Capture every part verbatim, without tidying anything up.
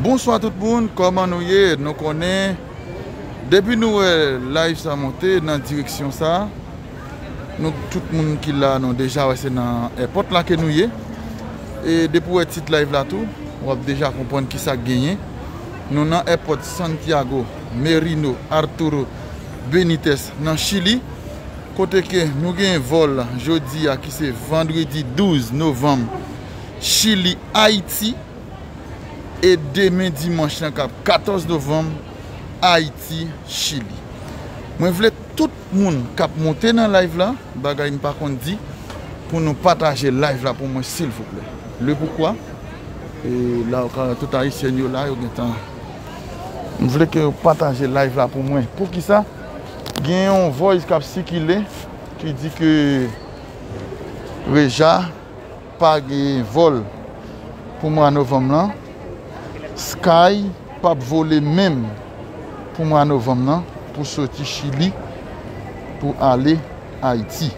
Bonswa tout moun, kòman nou ye? Nou konnen, depi nou wè live sa monte nan direksyon sa, nou tout moun ki la, nou deja wè se nan èpòt la ke nou ye. E depi w wè tit live la tou, w ap deja konprann ki sa k genyen. Nou nan èpòt Santiago Merino Arturo Benítez nan Chili, kote ke nou gen vòl jodi a ki se vandredi douz novanm, Chili, Ayiti. E demen dimanch lan k ap katòz novanm, Ayiti, Chili. Mwen vle tout moun k ap monte nan live la, bagay m pa konn di, pou nou pataje live la pou mwen, silvouplè. Le poukwa? E la, ou ka wè tout Ayisyen yo la, yo gentan. M vle ke yo pataje live la pou mwen. Poukisa? Gen yon voice k ap sikile ki di ke Reja pa gen vòl pou mwa novanm lan. Sky p ap vole menm pou mwa novanm lan pou soti Chili pou ale Ayiti.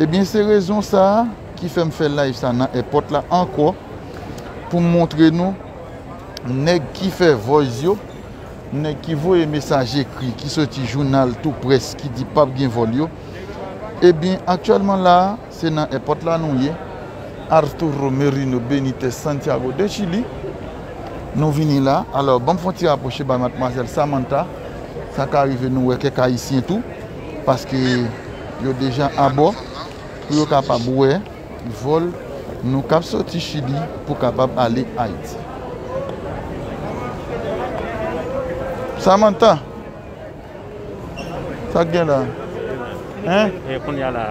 Ebyen, se rezon sa a ki fè m fè live sa nan èpòt la ankò pou m montre nou nèg ki fè voice yo, nèg ki voye mesaj ekri, ki soti jounal tou près, ki di p ap gen vòl yo. Ebyen, aktyèlman la a, se nan èpòt la nou ye. Arturo Merino Benítez, Santiago de Chili. Nou vini la. Alò, ban m fè yon ti rapwoche bay madmwazèl Samantha. Sa ka rive nou wè kèk Ayisyen tou, paske yo deja abò, pou yo kapab wè vòl nou k ap soti Chili pou kapab ale Ayiti. Samantha, sa k gen la? Hein? E kounye a la,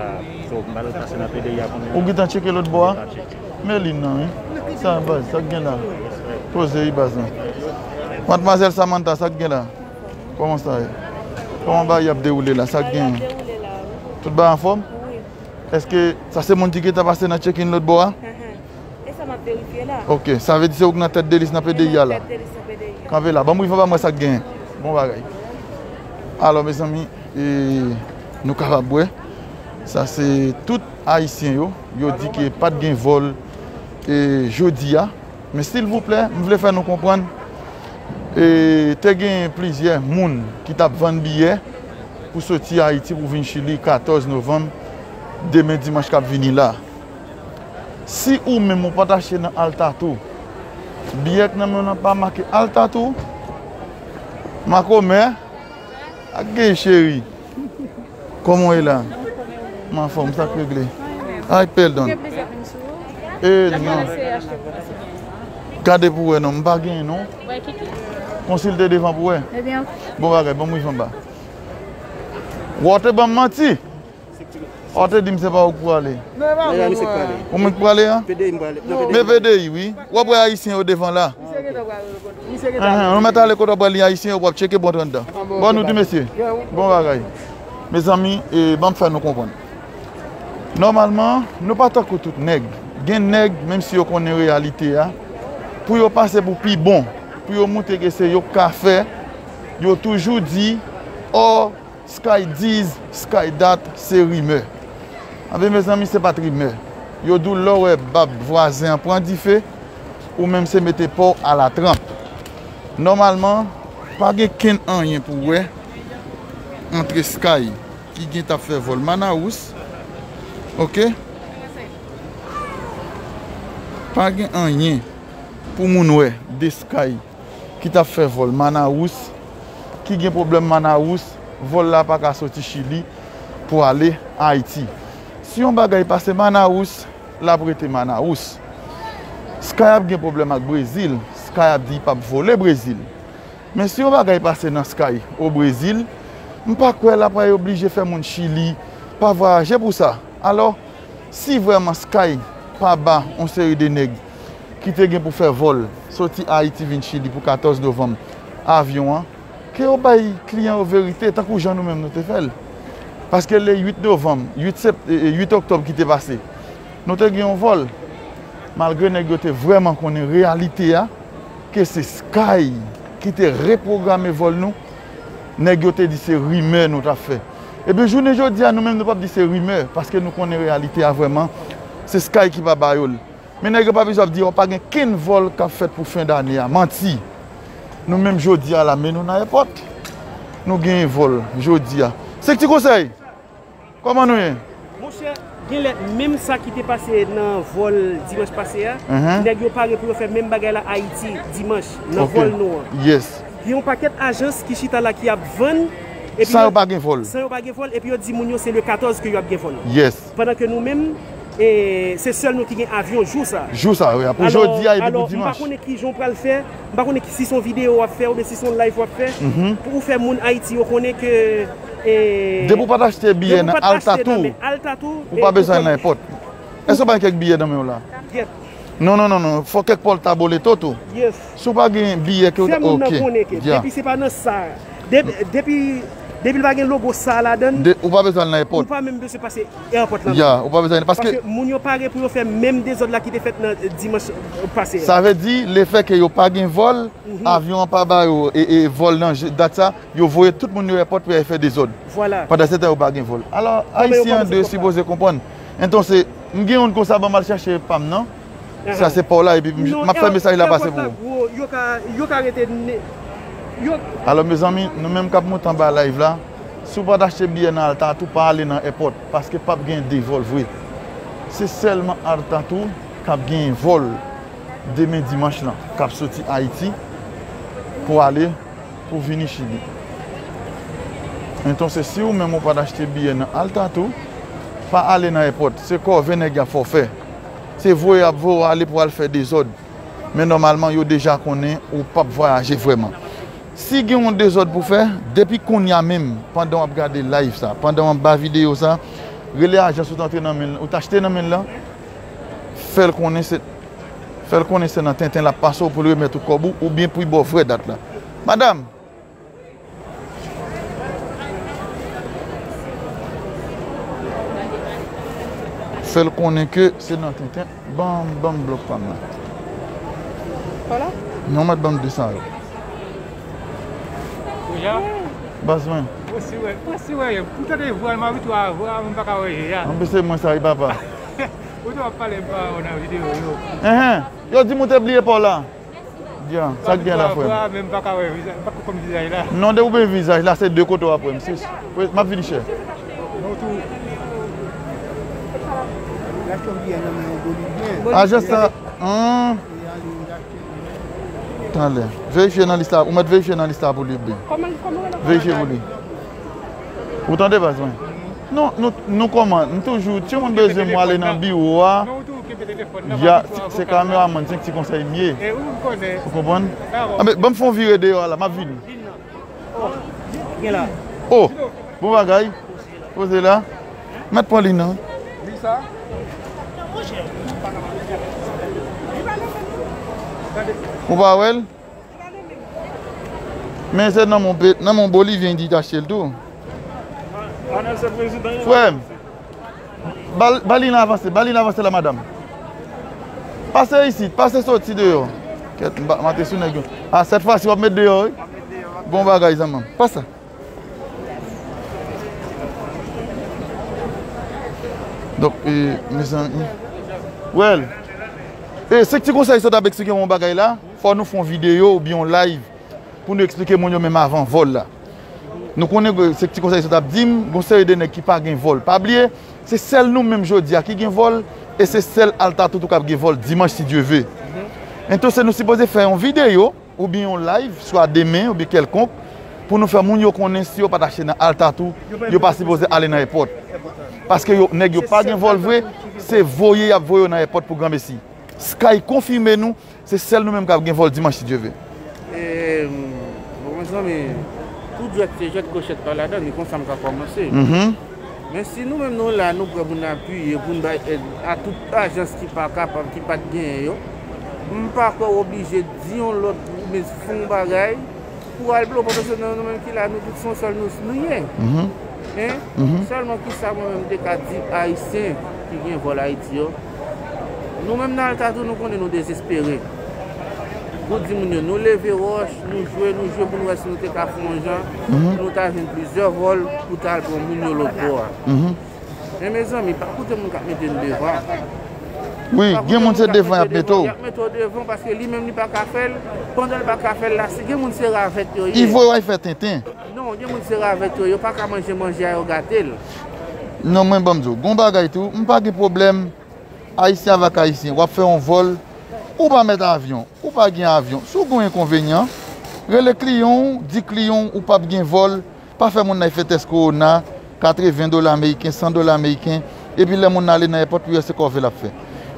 so, m pral pase nan P D I a kounye a. Ou gentan tcheke lòt bò a? Gentan tcheke. Men li nan, wi. Sa, baz, sa k gen la? Poze, wi, baz, lan. Madmwazèl Samantha, sa k gen la? Kòman sa ye? Kòman bagay ap dewoule la? Sa k gen? Tout bagay anfòm? Èske sa se moun ki gentan pase nan check-in lòt bò a? Ahan. E sa m ap verifye la. Ok, sa vle di se ou k nan tèt de lis nan P D I a la? Mwen nan tèt de lis nan P D I a. Kanpe la, ban m rive anba m wè sa k genyen. Bon bagay. Alò, mezanmi, e, nou kapab wè. Sa se tout Ayisyen yo. Yo di ke pa t gen vòl, e, jodi a. Men silvouplè, m vle fè nou konprann, e, te gen plizyè moun ki t ap vann biyè pou soti Ayiti pou vin Chili katòz novanm, demen dimanch k ap vini la. Si ou menm ou pa t achte nan Altatou, biyè k nan men w nan pa make Altatou, makomè, ak gay cheri. Kòman w ye la? M anfòm, sa k regle? Ay, pèdon. E, non. Gade pou wè non, m pa genyen non. Konsilte devan pou wè. Bon bagay, bon, m rive anba. Wè, w te ban m manti. Wè, w te di m se pa ou k pou ale. Ou menm k pou ale a? Men P D I, wi. W ap wè Ayisyen yo devan la. Ahan, nou mèt ale kote w pral li Ayisyen yo pou ap tcheke pòt anndan. Bon, nou di mesye. Bon bagay. Mezanmi, e, ban m fè nou konprann. Nòmalman, nou pa tankou tout nèg. Gen nèg, menm si yo konnen reyalite a, pou yo pase pou pi bon, pou yo montre ke se yo k ka fè, yo toujou di, ò, Sky dis, Sky dat, se rimè. Anben, mezanmi, se pa t rimè. Yo di w lè w wè bab vwazen an pran dife, ou menm se mete pa w alatranp. Nòmalman, pa gen kenn anyen pou w wè antre Sky ki gen t ap fè vòl Manaus, oke? Pa gen anyen pou moun wè de Sky ki t ap fè vòl Manaus, ki gen pwoblèm Manaus, vòl la pa ka soti Chili pou ale Ayiti. Si yon bagay pase Manaus, l ap rete Manaus. Sky ap gen pwoblèm ak Brezil, Sky ap di l p ap vole Brezil. Men si yon bagay pase nan Sky o Brezil, m pa kwè l ap oblije fè moun Chili pa vwayaje pou sa. Alò, si vrèman Sky pa ba yon seri de nèg ki te gen pou fè vòl soti Ayiti vin Chili pou katòz novanm avyon an, ke yo bay kliyan yo verite, tankou jan nou menm nou te fè l. Paske le uit novanm, uit sept, e, e, uit oktòb ki te pase, nou te gen yon vòl. Malgre nèg yo te vrèman konnen reyalite a, ke se Sky ki te repwograme vòl nou, nèg yo te di se rimè nou t ap fè. Ebyen, jounen jodi a, nou menm nou p ap di se rimè, paske nou konnen reyalite a vrèman, se Sky ki pa ba yo l. Men nèg yo pa bezwen ap di yo pa gen kenn vòl k ap fèt pou fen dane a. Manti. Nou menm jodi a la, men nou nan èpòt. Nou genyen vòl jodi a. Sèk Ti Konsèy, kòman nou ye? Monchè, genlè menm sa ki te pase nan vòl dimanch pase a, Mhm. nèg yo pare pou yo fè menm bagay la Ayiti dimanch nan Ok. vòl nou an. Yes. Gen yon pakèt ajans ki chita la ki ap vann, epi San yo yo pa gen vòl. San yo pa gen vòl, epi yo di moun yo se le katòz ke yo ap gen vòl. Yes. Pandan ke nou menm, e, se sèl nou ki gen avyon jou sa. Jou sa, wi. Pou Alò, jodi a epi alò, pou m pa dimanch. konnen ki jan w pral fè, m pa konnen ki, si se yon videyo w ap fè oubyen si se yon live w ap fè, Mhm. pou ou fè moun Ayiti yo konnen ke, e, Depi w pa t achte biyè depi w nan pa t achte Alta nan Tour, men Alta Tour, ou e, pa ou bezwen al nan konnen. èpòt. Èske w pa gen kèk biyè nan men w la? Yep. Non, non, non, non. Fò kèk pòl ta bole to tou. Yes. Si w pa gen biyè ke w Fè ta, moun nan ok. konnen ke Ya. depi se pa nan sa, de-, depi, depi l pa gen logo sa ladan l, De, ou pa bezwen al nan ou èpòt. pa menm bezwen pase èpòt la. Ya, ou pa bezwen, paske Paske moun yo pare pou yo fè menm dezòd la ki te fèt nan, e, dimanch, e, pase a. Sa vle di, lefè ke yo pa gen vòl, Mhm. avyon an pa ba yo, e, e, vòl nan je-, dat sa, yo voye tout moun yo èpòt pou y al fè dezòd. Vwala. Pandan se tan yo pa gen vòl. Alò, Kòman yo Ayisyen an kòmanse dwe konsa? sipoze konprann. Entonse, m gen youn konsa, ban m al chache pa m nan. Sa Aha. se pa w la, epi m, Non, m ap fè èpòt, mesaj la èpòt pase pou la ou. gwo, yo ka, yo ka rete ne-, yo Alò, mezanmi, nou menm k ap moute anba live la, si w pa t achte biyè nan Alta Tour, pa ale nan èpòt, paske p ap gen de vòl vre. Se sèlman Alta Tour k ap gen vòl demen dimanch lan, k ap soti Ayiti pou ale, pou vini Chili. Entonse, si ou menm ou pa t achte biyè nan Alta Tour, pa ale nan èpòt. Se kòve nèg y ap fè w fè. Se voye y ap voye w ale pou w al fè dezòd. Men nòmalman, yo deja konnen ou p ap vwayaje vrèman. Si gen yon dezòd pou fè, depi kounye a menm, pandan w ap gade live sa, pandan w ap ba videyo sa, rele ajans ou t antre nan men l, ou t achte nan men l lan, fè l konnen se, fè l konnen se nan tenten l ap pase w pou l remèt ou kòb ou, oubyen pou l ba w vrè dat la. Madam! Fè l konnen ke se nan tenten. Ban, ban m blòk pa m la. Hola? Non, mèt ban m de sa yo. Ou ja? Baz mwen. Ou si wè, ou si wè, pou tande vwa m abitye a vwa, m pa ka wè je a. Anben se mwen sa wi papa. Ou te w ap pale m pa wè nan videyo yo. Enhen. Yo di m ou te bliye pa w la. Dyan, sa k gen la, frè m? Vwa, men m pa ka wè vizaj, m pa ka konn vizaj la. Non, depi w gen vizaj la, se de kote w ap wè m, sis. Wi, m ap vini, chè. Non, tou. Ajans la, an. Talè. Verifye nan lis la, ou mèt verifye nan lis la pou li byen. Verifye pou li. Ou tande, baz mwen? Non, nou, nou kòman? M toujou, timoun bezwen m, w ale nan biwo a. Ya, se kameramann, se Ti Konsèy m ye. Ou konprann? Anben, ban m fè yon vire deyò a la, m ap vini. Oh, bon bagay. Poze la. Mèt pran li non. Ou pa wè l? Men se nan mon pe-, nan mon Bolivyen di achte l tou. Frè m, ba l, ba li nan avanse, ba li nan avanse la, madanm. Pase isit, pase soti deyò. Kèt, m pa, m ate sou nèg yo. A, sèt fwa si w ap met deyò, wi. Bon bagay, zanmi m. Pase. Donk, e, mezanmi. Well, e, se Ti Konsèy sot ap eksplike yon bagay la. Fò nou fè yon videyo oubyen yon live pou nou eksplike moun yo menm avan vòl la. Nou konnen ke se Ti Konsèy sot ap di m, gon seri de nèg ki pa gen vòl. Pa bliye, se sèl nou menm jodi a ki gen vòl, e se sèl Alta Tour tou k ap gen vòl dimanch, si Dye ve. Entonse, nou sipoze fè yon videyo, oubyen yon live, swa demen, oubyen kèlkonk, pou nou fè moun yo konnen si yo pa t achte nan Alta Tour, yo pa sipoze ale nan èpòt. Paske yo, nèg yo pa gen vòl vre, se voye y ap voye yo nan èpòt pou granmesi. Sky konfime nou, se sèl nou menm k ap gen vòl dimanch, si Dye ve. E, bon, mezanmi, tou dwèt se jwèt, kwochèt pa ladan, e konsa m ka kòmanse. Mhm. Men si nou menm nou la, nou prè pou n apiye, pou n bay èd a tout ajans ki pa kapab, ki pa t genyen yo, m pa kwè w oblije di yon lòt group, men fè yon bagay pou al blo, paske nou, nou menm ki la, nou tout se yon sèl nou, nou ye. Mhm. Hein? Mhm. Sèlman kisa mwen menm te ka di Ayisyen ki gen vòl Ayiti yo? Nou menm nan Alta Tour, nou konnen nou dezespere. Nou di moun yo, nou leve wòch, nou jwe, nou jwe pou n wè si nou te ka fè yon jan, mhm, pou nou ta jwenn plizyè vòl pou ta al pran moun yo lòt bò a. Mhm. Men mezanmi, pa koute moun k ap mete n devan. Wi, gen moun se devan y ap mete w. Y ap mete w devan paske li menm li pa ka fè l. Pandan l pa ka fè l la, si gen moun se ravèt yo ye. Li voye w al fè tenten. Non, gen moun se ravèt yo, yo pa ka manje manje a, yo gate l. Non, mwen ban m di w, gon bagay tou, m pa gen pwoblèm. Ayisyen avèk Ayisyen, w ap fè yon vòl, ou pa mèt avyon, ou pa gen avyon. Si w gen yon enkonvenyan, rele kliyan w, di kliyan w ou p ap gen vòl, pa fè moun nan fè tès kowona, katreven dola ameriken, san dola ameriken, epi lè moun nan ale nan èpòt, pou yo se kòve l ap fè.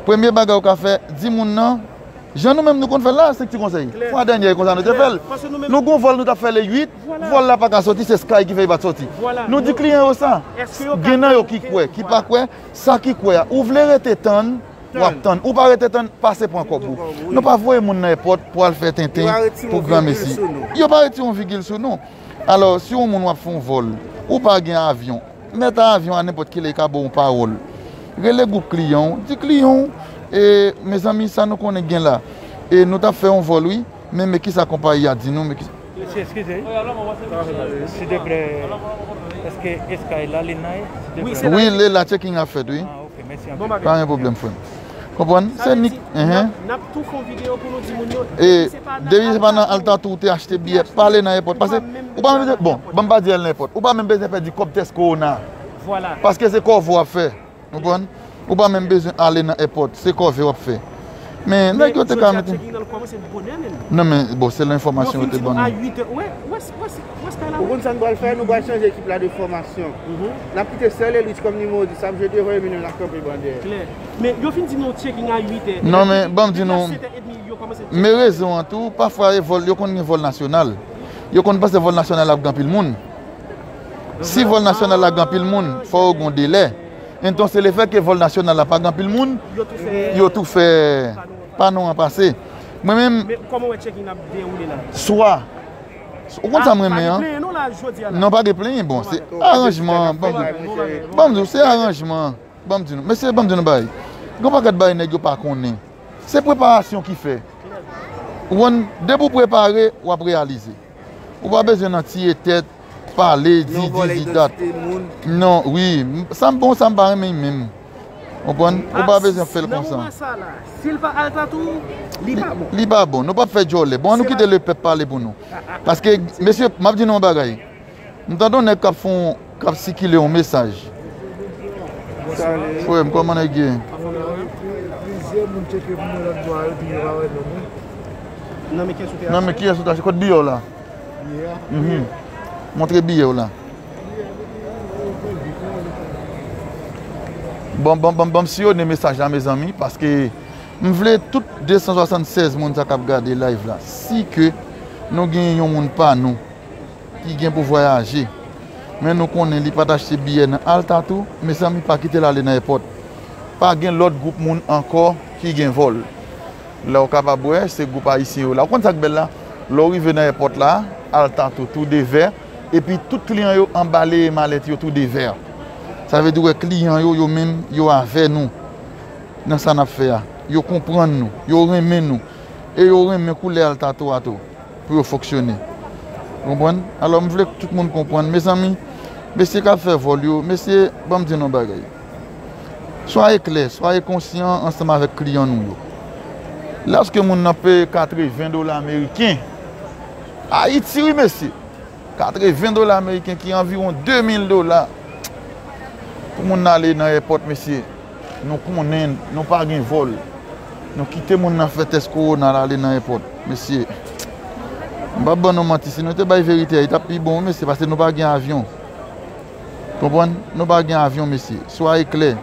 Premye bagay ou ka fè, di moun nan, jan nou menm nou konn fè l la, estrikti konsèy. Fwa dènyè konsa nou te fè l. Nou gon vòl nou t ap fè le uit, vòl la pa ka soti, se Sky ki fè li pa t soti. Nou di kliyan yo sa. Gen nan yo ki kwè, ki pa kwè, sa ki kwè a. Ou vle rete tann, w ap tann. Ou pa rete tann, pase pran kòb ou. Nou pa voye moun nan èpòt pou al fè tenten pou granmesi. Yo pa retire yon vigil sou nou. Alò, si yon moun w ap fè yon vòl, ou pa gen avyon, mèt a avyon a nenpòt kilè li ka ba w yon pawòl. Rele gwoup kliyan w, di kliyan w, e, mezanmi, sa nou konnen gen la. E nou t ap fè yon vòl, wi, men, men kisa konpayi a di nou, men kisa. Mesye, eskize. Silteplè, èske Sky la, li nan, silteplè? Wi, li la, checking ap fèt, wi. Ah, ok, mèsi anpil. Pa gen pwoblèm, frè m. Konprann? Se nik, enhen. N ap tou fè yon videyo pou nou di moun yo, e depi se pa nan Alta Tour ou te achte biyè, pa ale nan èpòt. Paske ou pa menm bezwen, bon, ban m pa di al nan èpòt. Ou pa menm bezwen pèdi kòb tès kowona. Paske se kòve w ap fè. Konprann? Ou pa menm bezwen ale nan èpòt. Se kòve w ap fè. Men nèg yo te ka mete. Non, men, bon, se lè enfòmasyon yo te ban nou. Ou konn sa n pral fè? Nou pral chanje ekip la de fòmasyon. N ap kite sèl Elwich kòm nimewo dis ap jwe devan, Eminem l ap kanpe ban dèyè. Men yo fin di nou checking a uit è. Non, men ban m di nou, men rezon an tou, pafwa e vòl, yo konn gen vòl nasyonal. Yo konn panse vòl nasyonal la ap gen anpil moun. Si vòl nasyonal la gen anpil moun, fò yo gen yon delè. Entonse, lefètke vòl nasyonal la pa gen anpil moun, yo tou fè pa nou an pase. Mwen menm, swa, ou konn sa m renmen an? Non, pa gen plenyen, bon, se aranjman, ban m di w, se aranjman. Ban m di nou, mesye, ban m di nou bagay. Gen yon pakèt bagay nèg yo pa konnen. Se preparasyon ki fè. Ou konn, depi w prepare, w ap reyalize. Ou pa bezwen nan tiye tèt, pale, di, di, di dat. Non, wi. Sa m bon, sa m pa renmen menm. Konprann? Ou pa bezwen fè l konsa. Si l pa al tatou, li pa bon. Li pa bon. Nou p ap fè djòlè. Bon, an nou kite lepèp pale pou nou. Paske, mesye, m ap di nou yon bagay. M tande yon nèg k ap fè yon, k ap sikile yon mesaj. Frè m, kòman nèg ye? Plizyè moun tcheke pou mwen lòt bò a, yo di yo pa wè non mwen. Non, men kiyès ou t achte? Kot biyè w la? Biyè a. Mhm. Montre biyè w la. Bon, bon, bon, bon, m siyone mesaj la, mezanmi, paske m vle tout de san swasannsèz moun sa k ap gade live la. Si ke nou gen yon moun pa nou, ki gen pou vwayaje, men nou konnen li pa t achte biyè nan Alta tou, mezanmi, pa kite l ale nan èpòt. Pa gen lòt gwoup moun ankò ki gen vòl. Lè w kapab wè, se gwoup ayisyen yo la. Ou konn sa k bèl la? Lè w rive nan èpòt la, Alta tou, tou de vè, epi tout kliyan yo anbaleye malèt yo tou de vè. Sa vle di w wè kliyan yo, yo menm, yo avè nou nan sa n ap fè a. Yo konprann nou, yo renmen nou, e yo renmen koulè Alta tou a tou. Pou yo fonksyone. Konprann? Alò, m vle tout moun konprann. Mezanmi, mesye k ap fè vòl yo, mesye, ban m di nou yon bagay. Swaye klè, swaye konsyan ansanm avèk kliyan nou yo. Lèske moun nan peye katreven dola ameriken, Ayiti, wi, mesye. Katreven dola ameriken ki anviwon de mil dola. Pou moun nan ale nan èpòt, mesye, nou konnen nou pa gen vòl. Nou kite moun nan fè tès kowona l ale nan èpòt. Mesye, m p ap ban nou manti, si nou te bay verite a, li t ap pi bon, wi, mesye, paske nou pa gen avyon. Konprann? Nou pa gen avyon, mesye. Swaye klè.